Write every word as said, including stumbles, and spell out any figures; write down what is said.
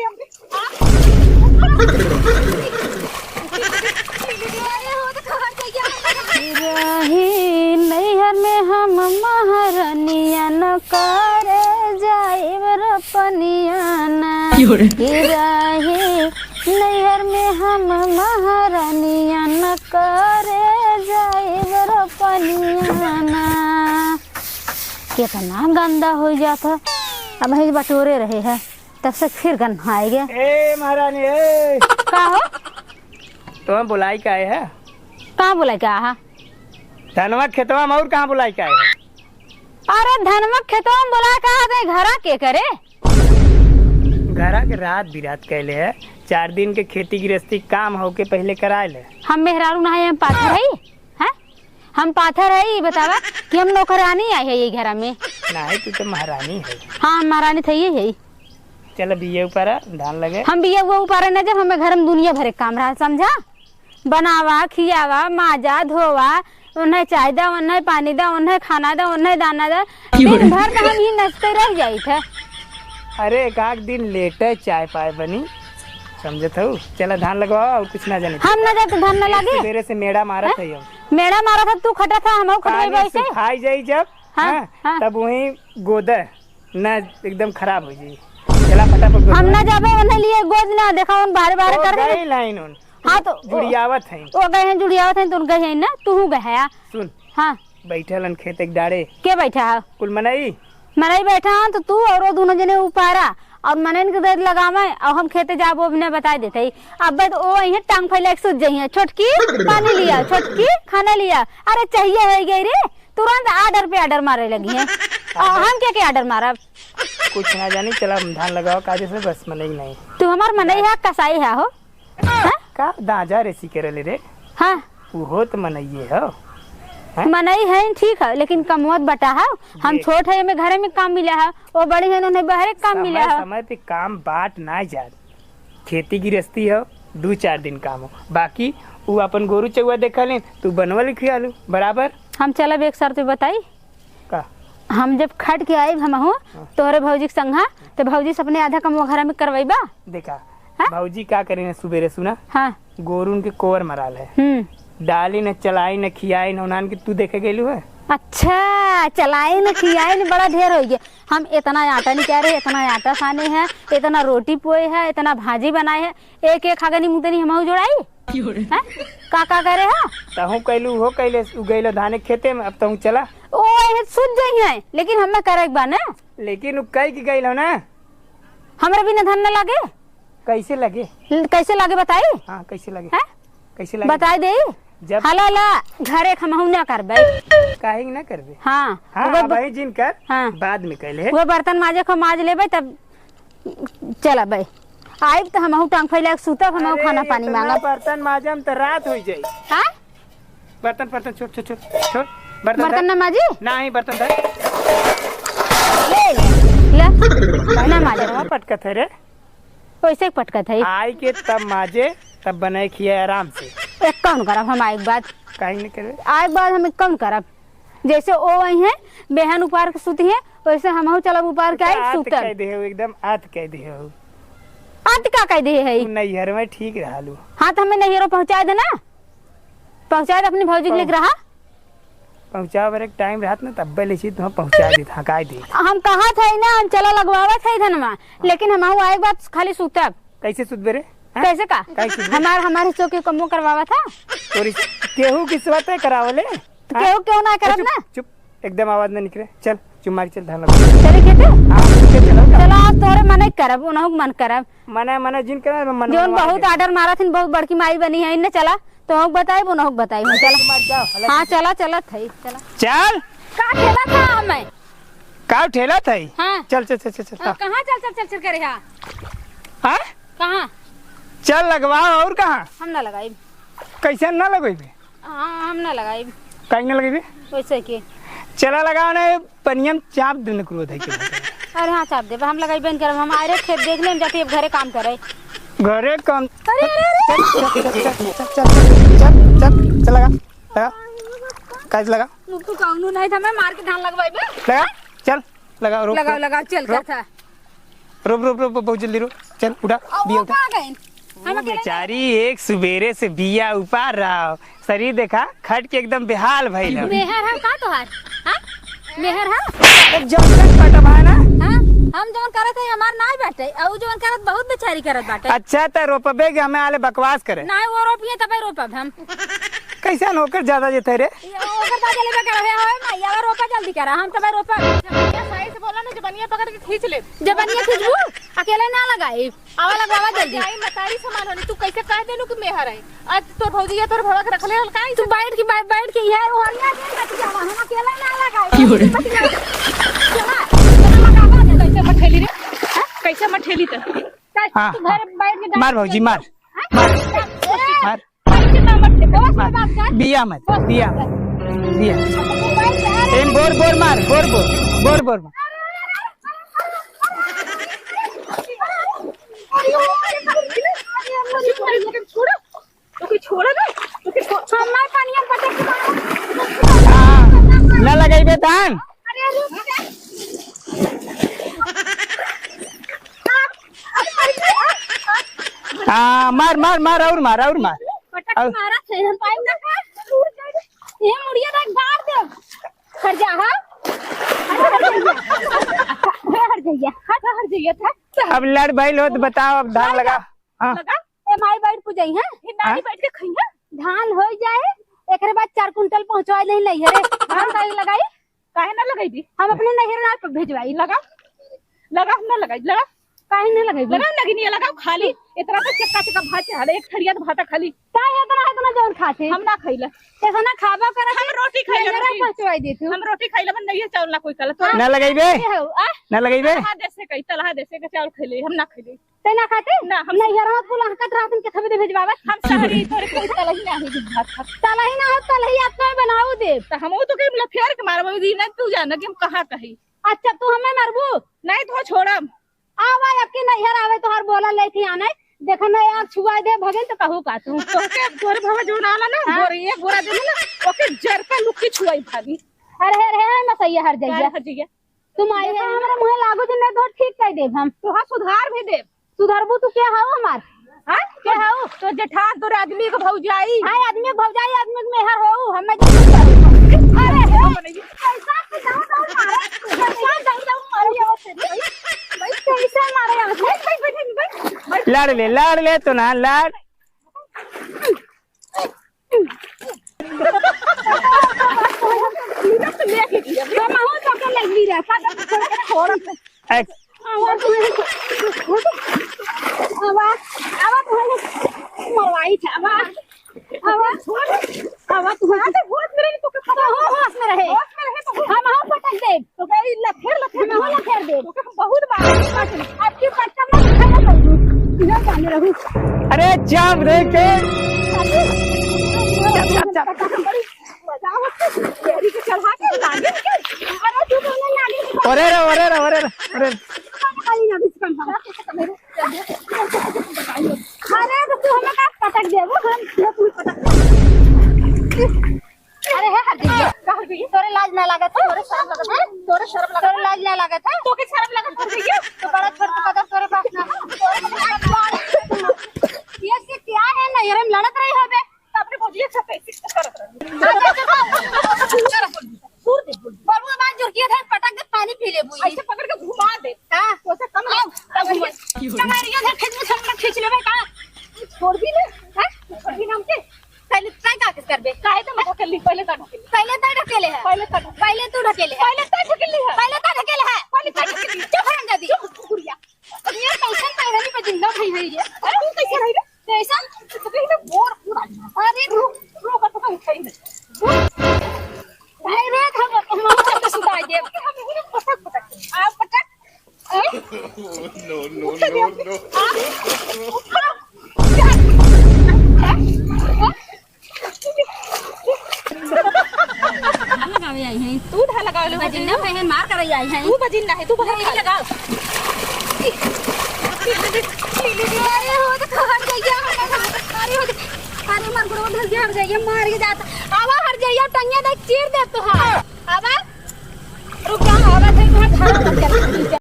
रही नैहर में हम महारनिया न करे जाइब रोपनिया ना। क्यों रे? कि रही नैहर में हम महारनिया न करे जाइब रोपनिया ना। कितना गंदा हो जात है। अब ही बटोरे रहे है, तब से फिर गंधाए गए। ए महारानी, ए। का हो? तुम्हें बुलाई का है? कहाँ बुलाई का है? धनवा खेतवा में और कहाँ बुलाई का है? अरे धनवा खेतवा में बुलाई का है, घरा के करे? घरा के रात बिरात कैले है, चार दिन के खेती गृहस्थी काम हो के पहले कराए ले। हम मेहरारू ना है, हम पाथर है, हैं? हम पाथर है, ये बतावा कि हम नौकरानी आए है ये घरा में। नहीं, तू तो महारानी है। हाँ, हम महारानी थे, ये है। चल, बिया उपारा, धान लगे। हम बिया वो उपारे न जब हमें घर में दुनिया भरे काम रहा, समझा? बनावा, खियावा, माजा, धोवा, उन्हें चाय दा, उन्हें पानी दा, उन्हें खाना दा, उन्हें दाना दा। क्यों दिन रे? भर तो हम ही नचते रह जाइत है। अरे, एक आध दिन लेटे चाय पाए बनी, समझत हूँ। चला, धान लगवाओ और कुछ ना जाने। हम ना जाए तो धान ना लागे। सवेरे से मेड़ा मारत हैं? है हम। मेड़ा मारत है, तू खटा था, हम खटवाई काले बैसे। सुखाई जाई जब, हाँ, हाँ, हाँ। तब वहीं गोदे। ना, एकदम खराब हो जाई। चला फटाफट हम गोदवाई। ना जाबे, उन्हें लिए गोद ना देखा, उन बारे बारे ओ, कर रहे। गई लाइन उन। हाँ, तो जुड़ियावत हैं। ओ गए हैं, जुड़ियावत हैं, तो उन गए हैं ना, तू हूँ गया। सुन। हाँ। बैठल हन खेत एक डारे। के बैठा है? कुल मनई। मनई बैठा हन, तो तू और वो दोनों जने उपारा, और मनइन के देर लगावे, और हम खेते जाबो, अभी ना बताई देते ही। अब तो ओ अइहें, टांग फैला के सुत जइहें, "छोटकी, पानी लिया, छोटकी, खाना लिया।" अरे, चाहिए हो गई रे, तुरंत order पे order मारे लगी हैं। और हम क्या क्या order मारब? कुछ ना जानी, चला हम धान लगाओ काजे से, बस मनई नहीं। तू हमार मनई है, कसाई है हो? हाँ? का दाजा रेसी करे ले रे? हाँ। उहो तो मनइये हो। हैं? मनई है, ठीक है, लेकिन कमवत बटा है। हम देख। छोट है, हमें घरे में काम मिला है, वो बड़ी है, उन्हें बहरे काम मिला समय, है। समय पे काम बाट ना जात। खेती गृहस्थी हो, दू चार दिन काम हो, बाकी उ अपन गोरू चौवा देखा लें, तू बनवा लिखिया लू बराबर। हम चलब एक शर्त पे बताई। का? हम जब खट के आइब हमहू, हाँ। तोहरे भौजी के संघा, तो भौजी से अपने आधा कमवा घरा में करवाइबा? देखा, हाँ? भौजी का करी न सुबेरे सुना, हाँ। गोरून के कोवर मराल है। हम्म। डाली न, चलाई न, खियाई न, उन्हान के तू देखे गइलू है? अच्छा, चलाई न, खियाई न, बड़ा ढेर होइ गया। हम इतना आटा निकारे, इतना आटा साने है, इतना रोटी पोए है, इतना भाजी बनाए है, एक एक हागनी मुतनी हमहू जोड़ाई? हैं? का, का करे हो? तहूँ कैलू, उहो कैले, उ गइलो धाने खेते में, अब तहूँ चला। ओ, एहे सुत जइहें, लेकिन हमें करे के बा ना। लेकिन उ कह के गइलो ना। हमरा बिना धान न लागे। कैसे लगे? ल-, कैसे लागे बताई? हाँ, कैसे लगे? हैं? कैसे लगे? बताई दे। जब हाला ला, घरे के हमहू ना करबे। काहे के ना करबे? हाँ। हाँ, ओकर ब-, अबही जिन कर, हाँ। बाद में कैले। वो बर्तन माजे को माज लेबे, तब चला बे। आइब त हमहू टांग फैला के सुतब, हमहू अरे, खाना पानी इतना मांगब। बर्तन माजम त रात होइ जाई। हाँ? बर्तन, बर्तन छोड़, छोड़, छोड़, छोड़। बर्तन बर्तन धर। ना माजी? नाही, बर्तन धर। ले, ले, ले। ना माजी। कहाँ पटकत है रे? वैसे ही पटकत है। आई के तब माजे, तब बनाए खिया आराम से। एक कौन करब हम आए के बाद? काहे नहीं करबे? आए के बाद हम एक कौन करब? जैसे ओ आई हैं, बेहन उपार के सुती हैं, वैसे हमहू चलब उपार के आई आत सुतब। कह दे हो, एकदम आत कह दे हो। आत का कह दे है? तू नैहर में ठीक रहलू। हाँ, तो हमें नैहरों पहुँचा देना, पहुँचा दे अपनी भौजी के लेके रहा। पहुँचावे बरे टाइम रहत ना, तब्बे ले छी तुम पहुँचा देत, हकाई देत। हम कहा थे ना, हम चला लगवावा थे धनमा, लेकिन हमहू आए के बाद खाली सुतब। कैसे सुतबे रे? हाँ? कैसे का? काहे सुतबे? हमार, हमार हिस्सों के कमो करवावा था। तोरी केहू की सुबह तय करावले? तो हाँ? केहू, केहू ना ए, करब चुप, ना। चुप, एकदम आवाज ना निकले। चल, चुम्मा के चल, धान लगा। चले खेते? हाँ, चल, चल, चल। चला, आज तोरे मने करब, उनहु के मन करब। मने, मने जिन करब, मन जौन मनवा बहुत के। Order मारा थिन, बहुत बड़की माई बनी है, इन्ने चला, तो हम बताई, उनहु के बताई, चला। चुम्मा के जाओ, अलग हाँ, से। चला, चला, थई, चला। चल। का ठेला था हमें? का ठेला था? हाँ। चल, चल, चल, चल, चल, हाँ, हाँ। कहाँ चल, चल, चल, चल करे हा? हाँ? कहाँ? चल लगवाओ, और कहाँ? हम ना लगाई। कैसे ना लगवाई? हाँ, हम ना लगाइब। काहे ना लगइबे? वैसे के। चला लगाओ ना, पनिया में चाप देने को रोध है के। अरे हाँ, चाप देबे, हम लगाइबे न करब, हम आए रहे खेत देख लेम, जाते अब घरे काम करे। घरे काम? अरे, अरे, अरे। चल, चल, चल, चल, चल, लगा, लगा, काज लगा। मुक्कू कौनो नहीं था, मैं मार के धान लगवाइबे। लगा, चल, लगा, रोक, लगाओ, रोक, लगाओ, चल, रोक। का था? रोप, रोप, रोप, बहुत जल्दी रोप। चल, उठा, और बिया वो उठा। कहाँ गए? हम वो अकेले बेचारी एक सुबेरे से बिया उपार रहा हो। शरीर देखा, खट के एकदम बेहाल भइल हो। मेहर है का तोहार? हाँ? मेहर है? तो जौन पटवा ना। हाँ? हम जौन करत है, हमार नाई बाटे। और जौन करत बहुत बेचारी करत बाटे। अच्छा, त रोपबे के हमें आले बकवास करे। नाई वो रोपिए तबे रोपब हम। कैसन ओकर ज्यादा जेते रे? ये ओकर ज्यादा लेबे करबे, ओए माई, अब रोपा जल्दी करा, हम तबे रोपब। भैया, सही से बोला ना, जबनिया पकड़ के खींच ले। जबनिया खींचबू? अकेले ना लगाई, आवा लगवावा जल्दी। भौजाई मतारी समान होनी, तू कैसे कह देलू कि मेहर है? आज तोर भौजिया तोर भवा के रखले रहल का? तू बैठ के, बै-, बैठ के, ये ओहरिया दे, बैठ के आवा, हम अकेले ना लगाई। की हो रे? चला, चला, लगावा दे। कैसे मठेली रे? हाँ? कैसे मठेली त? हाँ, तू घर हाँ। बैठ के मार भौजी, मार। हाँ? मार। ए, मार। ऐसे ना मत ले, बस मार। बात कर। बिया मत, बस। बिया मत। बिया। मोबाइल से आ रहा है। एम बोर, बोर मार, बोर, बोर। बोर, बोर मार। अरे, अरे, अरे, अरे, अरे, छोड़ो। ओके, छोड़ो ना। ओके, छो-, हमार पनिया पटक के मारो। हाँ, ना लगइबे धान। अरे, रुक जा। हाँ, मार, मार, मार, और मार, और मार। पटक और मारा थे, हम पाइन ना खा। ये मुड़िया देख, गाड़ दे। हट जा, हाँ? हट, हट जा। हट जा, हट जा, हट। अब लड़ भइल हो तो बताओ, अब धान लगा। हाँ। लगा? ए माई बैठ के जाई, हैं? ये नानी हाँ? बैठ के खई, हैं? धान हो जाए, एकरे बाद चार कुंटल पहुँचवा दे नहीं है रे। धान काहे लगाई? काहे ना लगाई दी? हम अपने नैहर ना पे भेजवाई। लगा, लगा, हम ना लगाई, लगा। काहे ना लगाई? लगा, लगी नहीं, लगाओ खाली। इतना तो चक्का चक्का भात चढ़ा, एक थरिया तो भाता खाली। काहे इतना, इतना जौन खाते? हम ना खइला। कैसा ना खाबा कर हम रोटी खइला, नैहर रोटी। पहुँचवाई देती हूँ। हम रोटी खइला, मन नहीं है चावल ना कोई कला। तो ना लगाई बे? ये हो, आ? ना लगाई बे? तलहा देसे कही, तलहा देसे का चावल खइले, हम ना खइले। ते ना खाते? ना, हम नैहरवा कुल हकत रहतन के थबे दे भेजवावत। हम सहरी तोरे कोई तलही ना है, भात खात। तलही ना हो, तलही आत्मा बनाऊ दे। त हमहू तो कहीं लफेर के मारब, ई ना तू जाना कि हम कहाँ कही। अच्छा, तू हमें मारबू? नहीं तो छोड़म। आवा, अबकी नैहर आवे, तोहार बोला ले थी आने। देखा ना यार, छुआ दे भगन तो कहू का तू। तोहके तोरे भवा जो ना आला ना, हाँ। गोरे एक गोरा देले ना, ओके जर का लुक्की छुआई भागी। अरे, अरे, अरे, मसैया हर जइया। हर जइया। तुम आई है, हमरा मुँहे लागू जिन नहीं तो ठीक कह देब हम। तोहार सुधार भी देब। सुधरबू तू के हऊ हमार? हाँ? के हऊ? तो जेठान तोर आदमी के भौजाई। हाँ, आदमी के भौजाई, आदमी के मेहर हऊ, हम नहीं जानते। अरे, हे, कैसा के जाऊँ, जाऊँ मारे, कैसा जाऊँ, जाऊँ मारे, ये होते नहीं। भाई, कैसे मारे यहाँ से? भाई, भाई, भाई, भाई, भाई। लड़ ले, लड़ ले तो ना, लड़। हमहू तो के लगबी रे, पकड़ के छोड़। ऐ। आवा तू, आवा, आवा तू, मरवाई था, आवा, आवा, आवा तू। हाँ, तो होश में रहे, तो के पता हो, होश में रहे। होश में रहे तो हम, हम पटक दे। तो कहीं लखेर, लखेर, हम लखेर दे। तो हम बहुत मार। आपकी पटक में लखेर दे। इधर जाने रहू। अरे, चाप रे के। चाप, चाप, चाप। मजा आवत है। तेरी के चढ़ा के लागे के। अरे तू तो नहीं लागे। अरे रे, अरे रे, अरे रे, अरे। खाली ना बिस्कम। अरे तो तू हमें का पटक देबो, हम तू पटक दे। अरे हे हर जइया, का हर जइया? तोरे लाज ना लागत है? तोरे शर्म लागत है? तोरे शर्म लागत है? तोरे लाज ना लागत है? तोके शर्म लागत है, हर जइया? तो बड़ा छोट कदर तोरे पास ना है। ये से क्या है ना, ये हम लड़त रही होबे। तो अपने भौजिया से कैसे करत रही? दूर दे, दूर दे। बबुआ बात जोर किया था, पटक दे, पानी पी ले बुई। ऐसे पकड़ के घुमा दे। हाँ। तो से कम आओ, तब घुमा। टंगरिया से खींच, खींच लेबे का? छोड़ दी ना, हैं? छोड़ दी ना हमके। पहले तय का के करबे? काहे तो मैं ढकेली, पहले तो ढकेली। पहले तय ढकेले है। पहले तो ढकेली। पहले तू ढकेले है। पहले तय ढकेली है। पहले तय ढकेले है। पहले तय ढकेली। चुप हरामजादी। चुप कुकुरिया। ये कैसन पहली पे जिंदा भई है ये? अरे तू कैसे रही रे? कैसन? तो कहीं ना बोर पूरा। अरे रुक, रुक, तो कहीं कहीं। अरे हम, हम सबके सुता दे। हम इन्हें पटक पटक। आप पटक। No, no, no, no। लगावे आई हैं। तू ढा लगावे ले बजिंदा। पहन मार करे आई हैं। तू बजिंदा है, तू बाहर नहीं खा। लगाओ। अरे हो तो हर जइया, अरे हो तो, अरे मार गुड़वा धर के हर जइया, मार के जाता। आवा हर जइया, टंगिया देख चीर दे तो। हाँ। आवा। रुक जा, आवा थे, तुम्हारा घर